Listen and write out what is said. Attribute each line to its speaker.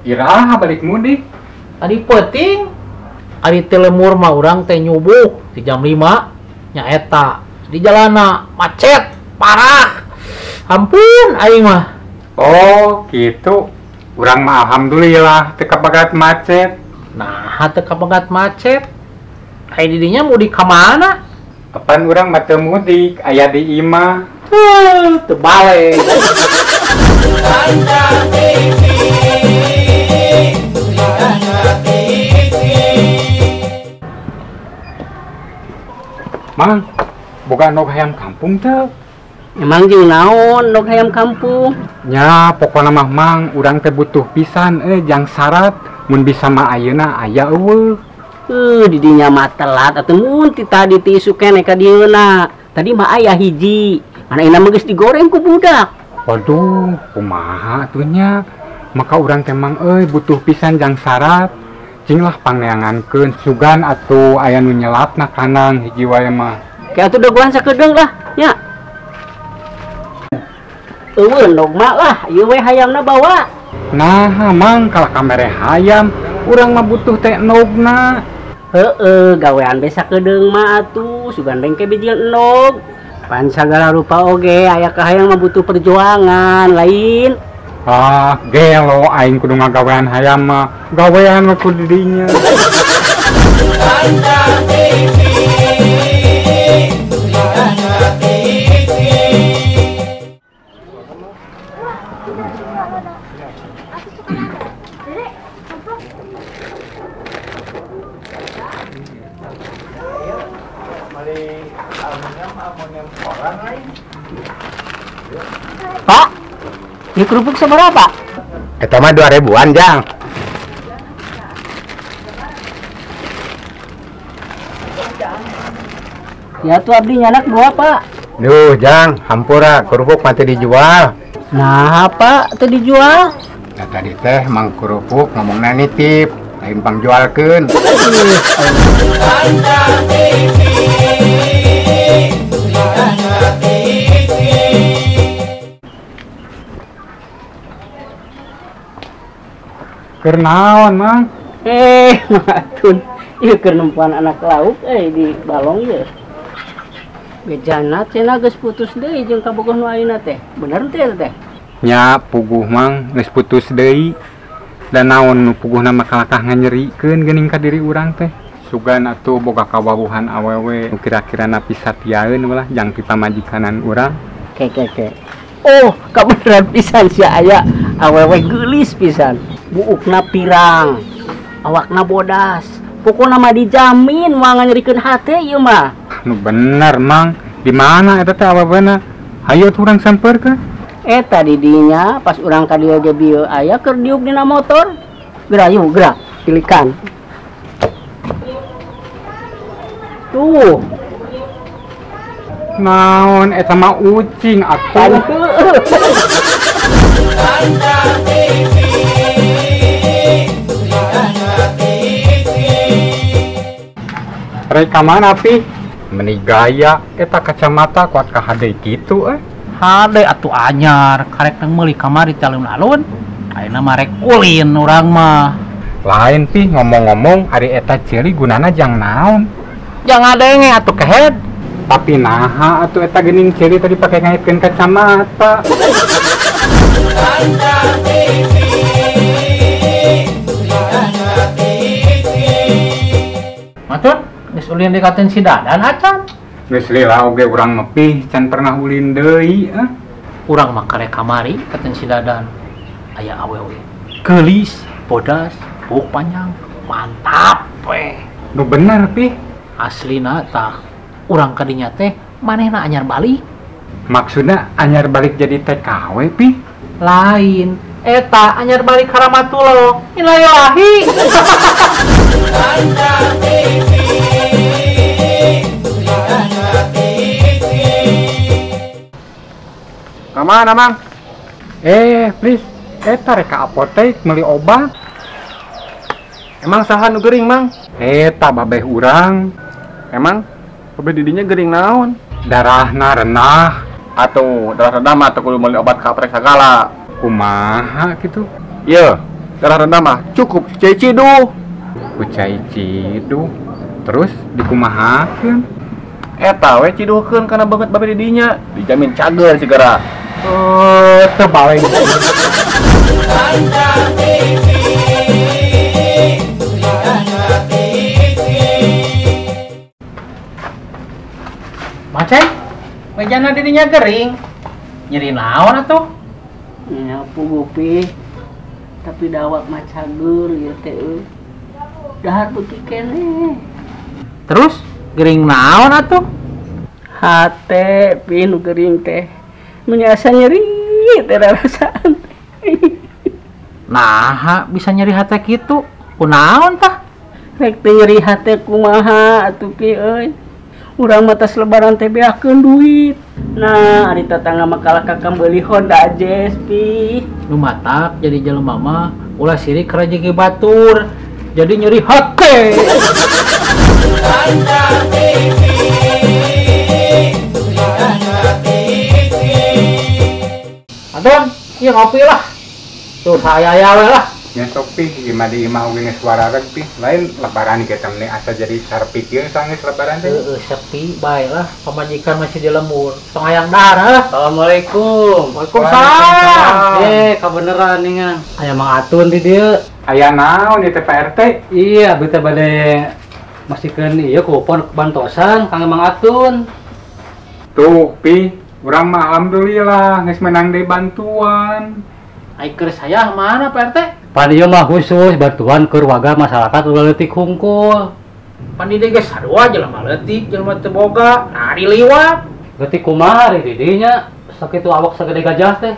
Speaker 1: Iraha balik mudik?
Speaker 2: Tadi peuting. Ari teu lemur mah urang teh nyubuh di jam 5 nya eta. Di jalana macet parah. Ampun aing mah.
Speaker 1: Oh, gitu. Urang mah alhamdulillah teu kabagat macet.
Speaker 2: Nah, teu kabagat macet. Ai didinya mudik ka mana?
Speaker 1: Apan urang mah teu mudik, aya di imah.
Speaker 2: Teu balik.
Speaker 1: Mang, boga nog hayam kampung teu?
Speaker 3: Emang jeung naon nog hayam kampung?
Speaker 1: Nya, pokona mah Mang, urang teh butuh pisan jang syarat mun bisa mah ayeuna aya eueuh.
Speaker 3: Didinya mah telat atuh mun ti tadi ti isuk keneh ka dieuna. Tadi mah aya hiji, mana ayeuna mah geus digoreng ku budak.
Speaker 1: Waduh, kumaha atuh nya? Maka urang teh Mang euy butuh pisan jang syarat. Cing lah pangneangankeun sugan atuh aya nu nyelapna kanang hiji wae mah.
Speaker 3: Ke atuh dagoan sakedeung lah nya. Eueuh endog mah lah, ieu we hayamna bawa.
Speaker 1: Nah, Mang kalah kamere hayam, urang mah butuh teh endogna.
Speaker 3: Heeh, gawean be sakedeung mah atuh, sugan bengke bijil endog. Pan sagala rupa oge aya kahayang mah butuh perjuangan, lain.
Speaker 1: Ah, gelo aing kudu ngagawean hayam mah. Gawean mah kudu dinya.
Speaker 3: Pak, ini kerupuk seberapa?
Speaker 4: Eta mah 2000-an, Jang.
Speaker 3: Ya tuh abdi nyanak 2, Pak.
Speaker 4: Duh, Jang, hampura kerupuk mah teu dijual.
Speaker 3: Nah, Pak, teu dijual?
Speaker 4: Nah, tadi teh mang kerupuk ngomongna nitip, lain pangjualkeun.
Speaker 1: Keur naon, Mang?
Speaker 3: Matun. Ieu keur nempuan anak lauk di balong ieu. Bejana cenah geus putus deui jeung kabogoh nu ayeuna teh. Bener teh teh?
Speaker 1: Nya puguh Mang, geus putus deui. Da naon nu puguhna mah kalakah nganyerikeun geuning ka diri urang teh. Sugan atuh boga kawawuhan awewe nu kira-kirana pisatiaeun ulah jang pipamajikanan urang.
Speaker 3: Ke ke ke. Oh, kabeneran pisan sia aya awewe geulis pisan. Buukna pirang, awakna bodas. Pokona mah dijamin moal nganyerikeun hate ieu mah.
Speaker 1: Nu bener Mang, di mana eta teh awewena? Hayu atuh urang sampeurkeun.
Speaker 3: Eta di dinya pas urang ka dieu ge bieu aya keur diuk dina motor. Geura yuk, geura, pilikan. Tuh.
Speaker 1: Naon eta mah ucing atuh. Rek ka mana pi? Meni gaya eta kacamata kuat ka hade kitu
Speaker 2: Hade atuh anyar, karek nang meuli kamari teh alun-alun. Ayeuna mah rek ulin urang mah.
Speaker 1: Lain pi ngomong-ngomong ari eta ceuli gunana jang naon?
Speaker 2: Jang ngadenge atuh kehed.
Speaker 1: Tapi naha atuh eta geuning ceuli tadi pake ngaitkeun kacamata.
Speaker 2: Matun, geus ulin dikaten si Dadan acan.
Speaker 1: Geus lila oge urang mepih can pernah ulin deui
Speaker 2: Urang mah karek kamari katen si Dadan. Aya awewe geulis, bodas, buuk panjang, mantap we.
Speaker 1: Nu bener pi.
Speaker 2: Aslina tah urang kadinya teh manehna anyar balik.
Speaker 1: Maksudna anyar balik jadi TKW pi?
Speaker 2: Lain, eta anyar balik karamatullah. Innalillahi.
Speaker 1: Ka mana, Mang? Please, eta rek ka apotek meuli obat.
Speaker 5: Emang saha nu gering, Mang?
Speaker 1: Eta babeh urang.
Speaker 5: Emang babeh didinya gering naon?
Speaker 1: Darahna renah.
Speaker 5: Atuh, darah rendah mah teu kudu meuli obat kaprek sagala.
Speaker 1: Kumaha kitu?
Speaker 5: Ieu, Darah rendah mah cukup cai ciduh.
Speaker 1: Ku cai ciduh. Terus dikumahakeun?
Speaker 5: Eta we ciduhkeun kana beungeut babe di dinya, dijamin cager segera.
Speaker 1: Oh, teu bae.
Speaker 2: Macen, mejana dirinya gering. Nyeri naon atuh?
Speaker 3: Nya puguh pi. Tapi dawak mah cager ieu teh euy. Dahar beuki keneh.
Speaker 2: Terus gering naon atuh?
Speaker 3: Hate pi nu gering teh. Mun asa nyeri teh rarasaan.
Speaker 2: Naha bisa nyeri hate kitu? Kunaon tah?
Speaker 3: Rek teh nyeri hate kumaha atuh pi euy. Urang mah tas lebaran teh beakeun duit. Nah, ari tatangga mah kalah ka meuli Honda Jazz pi.
Speaker 2: Nu matak jadi jelema mah ulah sirik rejeki batur. Jadi nyeri hate. Anton, ieu ngopi lah. Tuh saya ya we lah.
Speaker 1: Nya sok pi, imah di imah oge geus warareg pi. Lain lebaran ge teh asa jadi sarpikeun sanggeus lebaran teh.
Speaker 2: Heeh, sepi bae lah, pamajikan masih di lembur. Tong hayang dahar lah.
Speaker 6: Assalamualaikum.
Speaker 2: Waalaikumsalam.
Speaker 6: Kabeneran nih ngan. Aya Mang Atun di dieu.
Speaker 1: Aya naon ieu teh Pak RT?
Speaker 6: Iya, abdi teh bade masikeun ieu kupon bantosan kangge Mang Atun.
Speaker 1: Tuh pi, urang mah alhamdulillah geus menang deui bantuan.
Speaker 2: Ai keur saya mana Pak RT?
Speaker 6: Pan ieu mah khusus bantuan keur warga masyarakat ulah leutik hungkul.
Speaker 2: Pan di dieu geus sarua jelema leutik, jelema teu boga, nah diliwat.
Speaker 6: Leutik kumaha ari di dinya? Sakitu awak sagede gajah teh.